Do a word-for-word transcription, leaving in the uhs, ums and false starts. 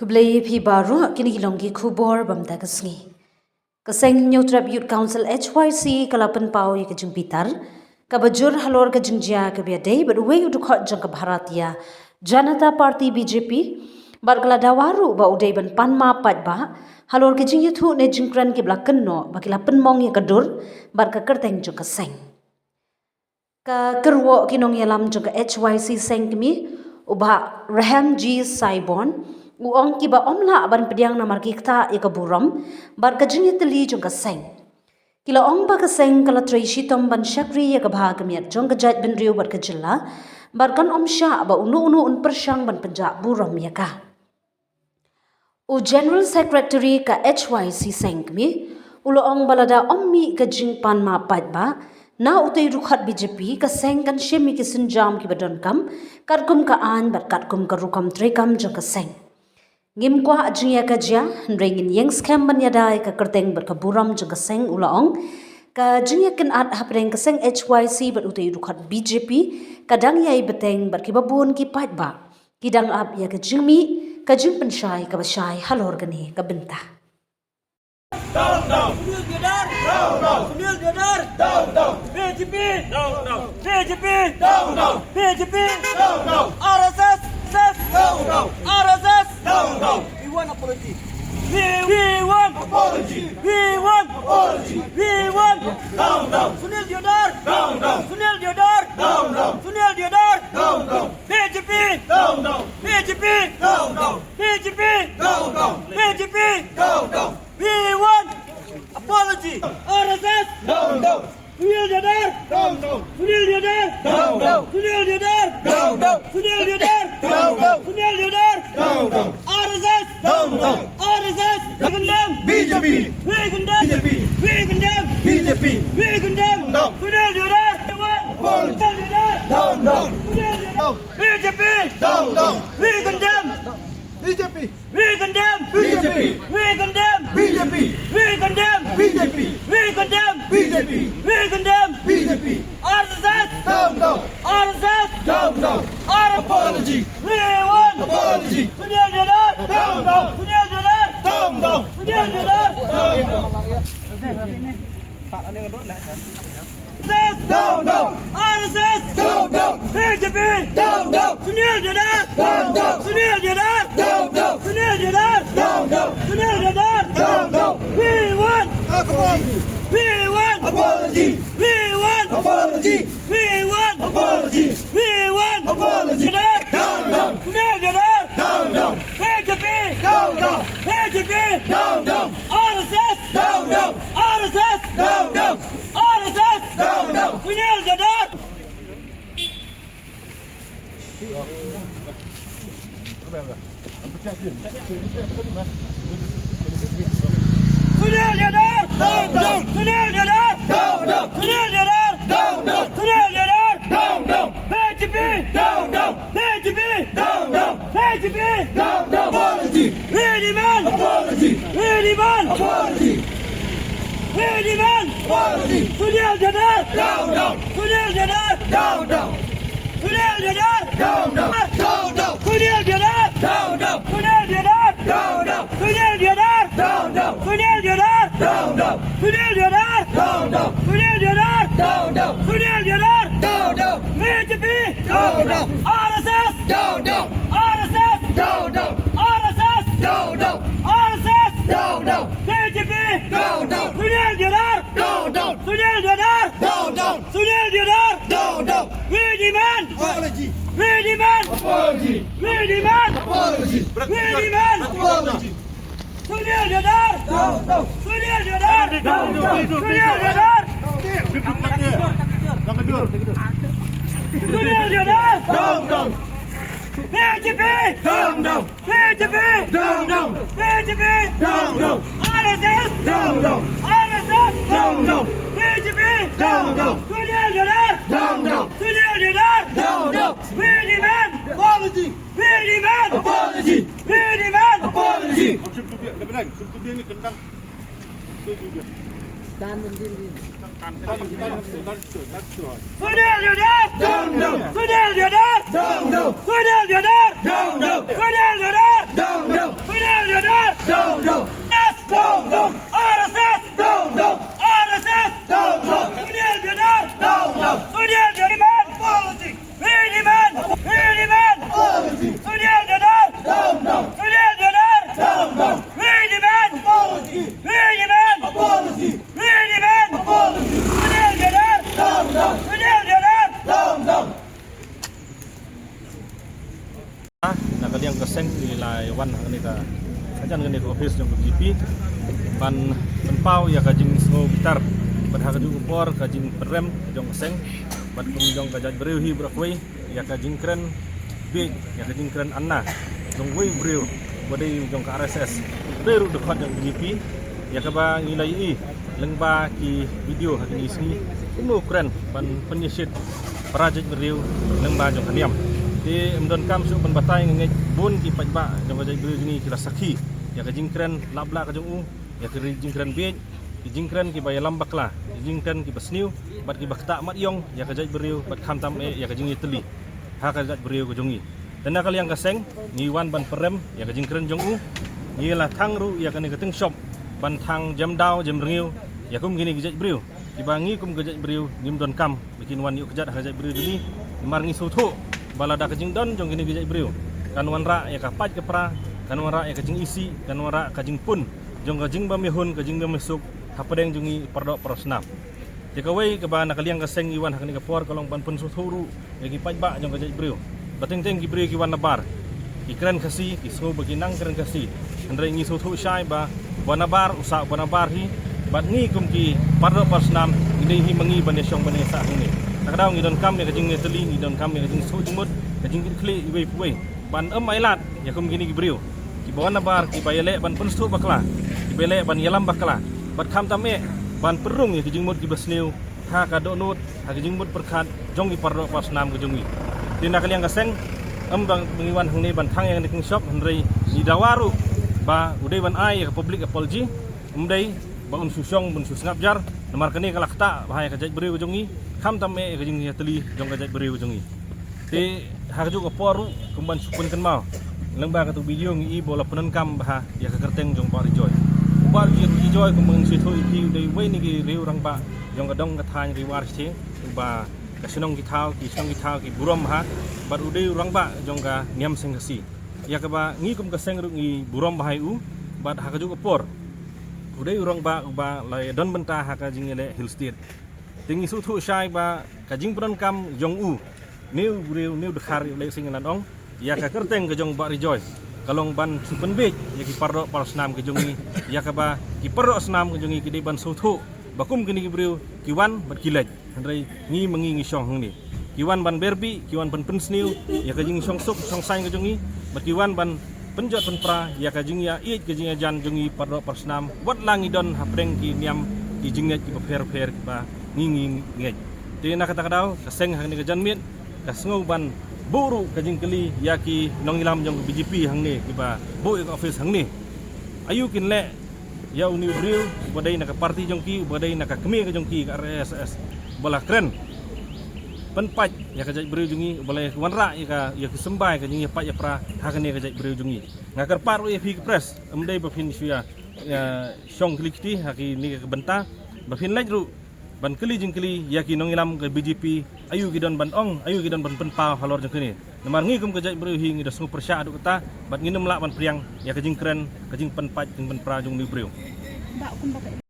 Khublei phi baroh, kine ki long ki khubor ba mynta ka sngi. Ka seng Hynñiewtrep Youth Council H Y C ka la pynpaw ïa ka jingbitar kaba jur halor ka jingjia kaba ïadei bad uwei u dkhot jong ka Bharatiya Janata Party B J P, bad ka la dawa ruh ba u dei ban pan map paidbah halor ka jingïathuh ne jingkren kiba la kynnoh ba ki la pynmong ïa ka dur bad ka kyrteng jong ka seng. Ka kyrwoh ki nongïalam jong ka H Y C seng kmie, u Bah Rahem G Saibon, u ong kiba ym lah ban pdiang namar ki ktah ïa ka burom bad ka jingïatylli jong ka seng. Ki la ong ba ka seng ka la trei shitom ban shakri ïa ka bha ka miat jong ka jaitbynriew bad ka jylla, bad kan ym shah ba uno uno un pyrshang ban pynjah burom ïa ka. U General Secretary ka H Y C seng kmie u la ong ba lada ym mih ka jingpan map paidbah na utei u dkhot B J P, ka seng kan shim ïa ki sienjam kiba donkam katkum ka aiñ bad katkum ka rukom treikam jong ka seng. Ngim kwah jingïakajia, hynrei ngin ïeng skhem ban ïada ïa ka kyrteng bad ka burom jong ka seng, u la ong. Ka jingïakynad hapdeng ka seng H Y C bad utei u dkhot B J P ka dang ïai bteng bad kiba bun ki paidbah ki dang ap ïa ka jingmih ka jingpynshai kaba shai halor kane ka bynta. Down, down. Sunil Diyodar. Down, down. Sunil Diyodar. Down, down. B J P. Down, down. B J P. Down, down. B J P. Down, down. R S S. Down, down. R S S. Down, down. We want apology. We, we want apology. We want apology. We want. Down, down. Sunil Diyodar. Down, down. Sunil Diyodar. Down, down. Sunil Diyodar. Down, down. B J P. Down, down. B J P. Down, down. B J P. Down, down. B J P. Down, down. We want apology. R S S. Down, down. Sunil Diyodar. Down, down. Sunil Diyodar. Down, down. Sunil Diyodar. Down, down. Sunil Diyodar. Down, down. Sunil Diyodar. Down, down. R S S. Down, down. R S S. We condemn. B J P. We condemn. B J P. We condemn. B J P. We condemn. Down. Sunil Diyodar. Apology. Sunil Diyodar. Down, down. Sunil Diyodar. Down. B J P. Down, down. We condemn. B J P. We condemn. B J P. We condemn. B J P. We condemn. B J P. We condemn. B J P. We condemn. B J P. R S S. Down, down. R S S. Down, down. R S S. Apology. We want. Apology. Sunil Diyodar. Down, down. Sunil Diyodar. Down, down. Sunil Diyodar. Down, down. Down, down. R S S. Down, down. B J P. Down, down. Sunil Diyodar. Down, down. Sunil Diyodar. Down, down. Sunil Diyodar. Down, down. Sunil Diyodar. Down, down. We want. Apology. We want. Apology. We want. Apology. We want. Apology. We want. Apology. Down, down. Sunil Diyodar. Down, down. B J P. Down, down. B J P. Down, down. R S S. Down, down. R S S. Down, down. R S S. Down, down. Sunil Diyodar. Sunil Diyodar. Down, down. Sunil Diyodar. Down, down. Sunil Diyodar. Down, down. Sunil Diyodar. Down, down. B J P. Down, down. B J P. Down, down. B J P. Down, down. Apology. We demand. Apology. We demand. Apology. We demand. Apology. Sunil Diyodar. Down, down. Sunil Diyodar. Down, down. Sunil Diyodar. Down, down. Down, down. Sunil Diyodar. Down, down. Sunil Diyodar. Down, down. Sunil Diyodar. Down, down. Sunil Diyodar. Down, down. Sunil Diyodar. Down, down. Sunil Diyodar. Down, down. Sunil Diyodar. Down, down. B J P. Down, down. R S S. Down, down. R S S. Down, down. R S S. Down, down. R S S. Down, down. B J P. Down, down. Sunil Diyodar. Down, down. Sunil Diyodar. Down, down. Sunil Diyodar. Down, down. We demand. Apology. We demand. Apology. We demand. Apology. We demand. Apology. Sunil Diyodar. Down, down. Sunil Diyodar. Down, down. Sunil Diyodar. Sunil Diyodar. Down, down. B J P. Down, down. B J P. Down, down. B J P. Down, down. R S S. Down, down. R S S. Down, down. B J P. Down, down. Sunil Diyodar. Down, down. Sunil Diyodar. Down, down. We demand. Apology. We demand. Apology. We demand. Apology. Sunil Diyodar. Down, down. Sunil Diyodar. Down, down. Sunil Diyodar. Down, down. Sunil Diyodar. Down, down. Sunil Diyodar. Down, down. Down, down. Yes, down, down. R S S, down, down. R S S, down, down. Union Leader, down, down. Union Leader, demand apology. We demand, we demand apology. Union Leader, down, down. Union Leader, down, down. We demand apology. We demand apology. We demand apology. Union Leader, down, down. Union Leader, down, down. Na ka liang ka seng ngi la wan ha kane ka, ka jan kane ka office jong ka B J P ban pynpaw ïa ka jingsngew bitar bad ha kajuh ka por ka jingpynrem jong ka seng bad kum jong ka jaitbynriew hi baroh kawei ïa ka jingkren bieit, ïa ka jingkren anna jong uwei u briew uba dei jong ka R S S, uba dei ruh dkhot jong ka B J P, ïa kaba ngi la ïohi lyngba ki video ha kine ki sngi kumno u kren ban pynïashit para jaitbynriew lyngba jong ka niam. Te ym donkam shuh ban batai, nga ngeit bun ki paidbah jong ka jaitbynriew jong ngi ki la sakhi ïa ka jingkren lap blah ka jong u, ïa ka jingkren bieit, ki jingkren kiba ïalam bakla, ki jingkren kiba sniew bad kiba ktah mat ïong ïa ka jaitbynriew bad khamtam eh ïa ka jingïatylli ha ka jaitbynriew ka jong ngi. Te na ka liang ka seng ngi wan ban pynrem ïa ka jingkren jong u. Ngi la thang ruh ïa kane ka tyngshop ban thang jem daw jem rngiew ïa kum kine ki jaitbynriew kiba ngi kum ka jaitbynriew ngim donkam ba kin wan ïuh kjat ha ka jaitbynriew jong ngi. Namar ngi sngewthuh ba lada ka jingdon jong kine ki jaitbynriew kan wanrah ïa ka paid ka pra, kan wanrah ïa ka jingisih, kan wanrah ka jingpun jong ka jingbymïahun, ka jingbymïasuk hapdeng jong ngi para doh para snam. Te kawei kaba na ka liang ka seng ngi wan ha kane ka por ka long ban pynsngewthuh ruh ïa ki paidbah jong ka jaitbynriew ba teng teng ki briew ki wan nabar, ki kren Khasi, ki sngew ba ki nang kren Khasi. Hynrei ngi sngewthuh shai ba u ba nabar u sah u ba nabar hi bad ngi kum ki para doh para snam ngi dei hi ma ngi ban ïashong ban ïasah hangne. Na ka daw ngi donkam ïa ka jingïatylli, ngi donkam ïa ka jingsuk jingmut, ka jingkitkhlieh iwei pa iwei ban ym ailad ïa kum kine ki briew kiba wan nabar, kiba ïaleh ban pynsngewthuh bakla, kiba ïaleh ban ïalam bakla bad khamtam eh ban pynrung ïa ki jingmut kiba sniew ha ka dohnud, ha ka jingmut pyrkhat jong ki para doh para snam ka jong ngi. Te na ka liang ka seng ym ba ngi wan hangne ban thang ïa kane ka tyngshop, hynrei ngi dawa ruh ba u dei ban ai ïa ka public apology, ym dei ba un shu shong ban shu sngap jar, namar kane ka la ktah bha ïa ka jaitbynriew ka jong ngi, khamtam eh ïa ka jingïatylli jong ka jaitbynriew ka jong ngi. Te ha kajuh ka por ruh kum ban shu pynkynmaw, lyngba katu ka video ngi i ba u la pyndonkam bha ïa ka kyrteng jong Bah Ri Joy. U Bah Ri Joy kum ban shu thoh ïa phi u dei uwei na ki riew rangbah jong ka dong ka thaiñ Ri War Shatei, uba ka shnong ki thaw, ki shnong ki thaw ki burom bha bad u dei u rangbah jong ka niam seng Khasi. Ïa kaba ngi kum ka seng ruh ngi burom bha ïa u bad ha kajuh ka por u dei u rangbah uba la ïadon bynta ha ka jingïaleh Hill State. Te ngi sngewthuh shai ba ka jingpyndonkam jong u, ne u briew ne u dkhar, ïa u leh sing lan ong ïa ka kyrteng ka jong Bah Ri Joy, ka long ban shu pynbiej ïa ki para doh para snam ka jong ngi. Ïa kaba ki para doh snam ka jong ngi ki dei ban sngewthuh ba kum kine ki briew ki wan bad ki leit, hynrei ngi ma ngi ngi shong hangne. Ki wan ban berbih, ki wan ban pynsniew ïa ka jingshong suk shong saiñ ka jong ngi bad ki wan ban pynjot pynpra ïa ka jingïaieit ka jingïajan jong ngi para doh para snam, wat la ngi don hapdeng ki niam ki jingngeit kiba pher pher kiba ngi ngi ngeit. Te na kata ka daw ka seng hangne ka janmiet ka sngew ban buh ruh ka jingkylli ïa ki nongïalam jong ka B J P hangne kiba buh ïa ka office hangne. Aïu kin leh ïa une u briew uba dei na ka party jong ki, uba dei na ka kmie ka jong ki ka R S S, uba la kren pynpait ïa ka jaitbynriew jong ngi, uba la wanrah ïa ka, ïa ki symbai ka jingïapait ïapra ha kane ka jaitbynriew jong ngi. Nga kyrpad ruh ïa phi ka press, ym dei ba phin shu ïa, ïa shong khlieh kti ha kine ki bynta, ba phin leit ruh ban kylli jingkylli ïa ki nongïalam ka B J P, aïu ki don ban ong, aïu ki don ban pynpaw halor jong kane. Namar ngi kum ka jaitbynriew hi ngi da sngew pyrshah haduh katta bad ngin ym lah ban pdiang ïa ka jingkren, ka jingpynpait, jingpynpra jong une u briew.